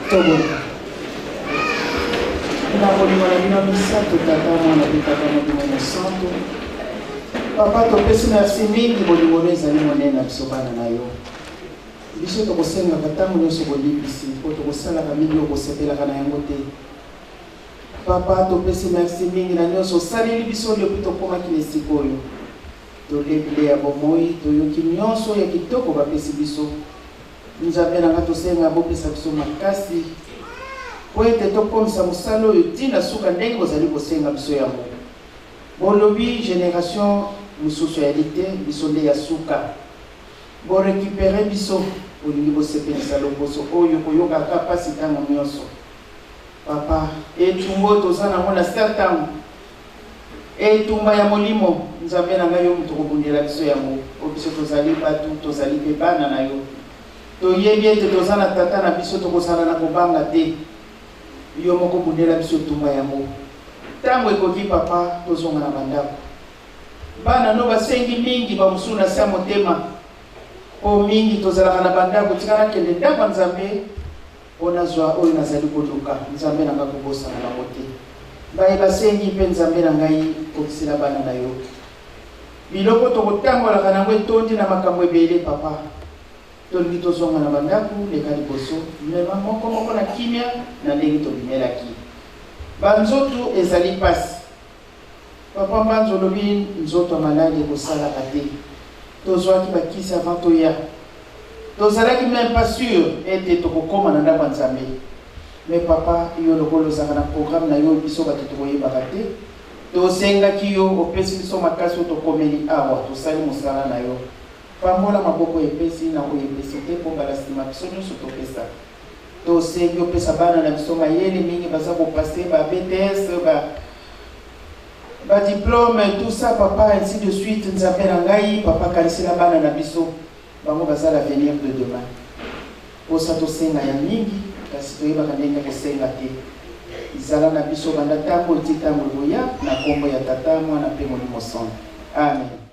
Tobondela. Na bolingo na bino misato, Tata, Mwana mpe Tata Molimo Mosantu. Papa, topesi merci mingi, bolingo no ezali monene na biso bana na yo. Biso tokosengaka ntango nyonso bolimbisi mpo tokosalaka mingi oyo kosepelaka na yango te. Papa, topesi merci mingi na nyonso osaleli biso depuis tokomaki na esika oyo. Tolie bilei ya bomoi, toyoki nyonso ya kitoko bapesi biso. Nzambe na nga, tosenga bopesa biso makasi mpo ete tokomisa mosala oyo ti na suka ndenge bozali kosenga biso yango. Bolobi generation mosusu ayali te, biso nde ya suka. Bo recuperer biso, bolingi bosepelisa loposo oyo koyokaka pasi tango nionso. Papa, etumba oyo toza nango na se ya tango, etumba ya molimo, Nzambe na ngai yo moto okobundela biso yango, po biso tozali batu, tozali pe bana na yo. Toyebi ete toza na Tata na biso, tokozala na kobanga te. Yo moko bundela biso etumba yango. Tango ekoki papa, tozonga na ba ndako. Bana no basengi mingi, ba mosusu na se ya motema, po mingi tozalaka na ba ndako, tika nakende ndako ya Nzambe, Mpo nazwa oyo nazali koluka, Nzambe na ngai, kobosana bango te. Baye basengi, mpe Nzambe na ngai, kokisela bana na yo. Biloko tokotambolaka na yango etondi na makambo ebele, Papa. Tolingi tozonga na bandako, leka liboso, mema moko moko na kimia na ndenge tobimelaki. Banzoto ezali mpasi. Papa Mbanzo olobi nzoto ya maladi ekosalaka te. Tozuaki ba kisi avant toya. Tozalaki meme pas sur ete tokokoma na ndako ya Nzambe. Mais papa yo lokola ozalaka na programme na yo biso batu tokoyebaka te. Tosengaki yo opesi biso makasi oyo tokomeli awa tosali mosala na yo. Pambola maboko oyo epesi na oyo epesi te po mbala sima biso nionso topesa. Tosengi opesa bana na biso mayele mingi baza ko passer ba BTS ba ba diplome tout ça papa ainsi de suite Nzambe na ngai papa kanisela bana na biso bango baza l'avenir de demain posa tosenga ya mingi kasi toyebaka ndenge ya kosenga te zala na biso banda tango ti tango ekoya na kombo ya tata mwana pe molimo santu amen.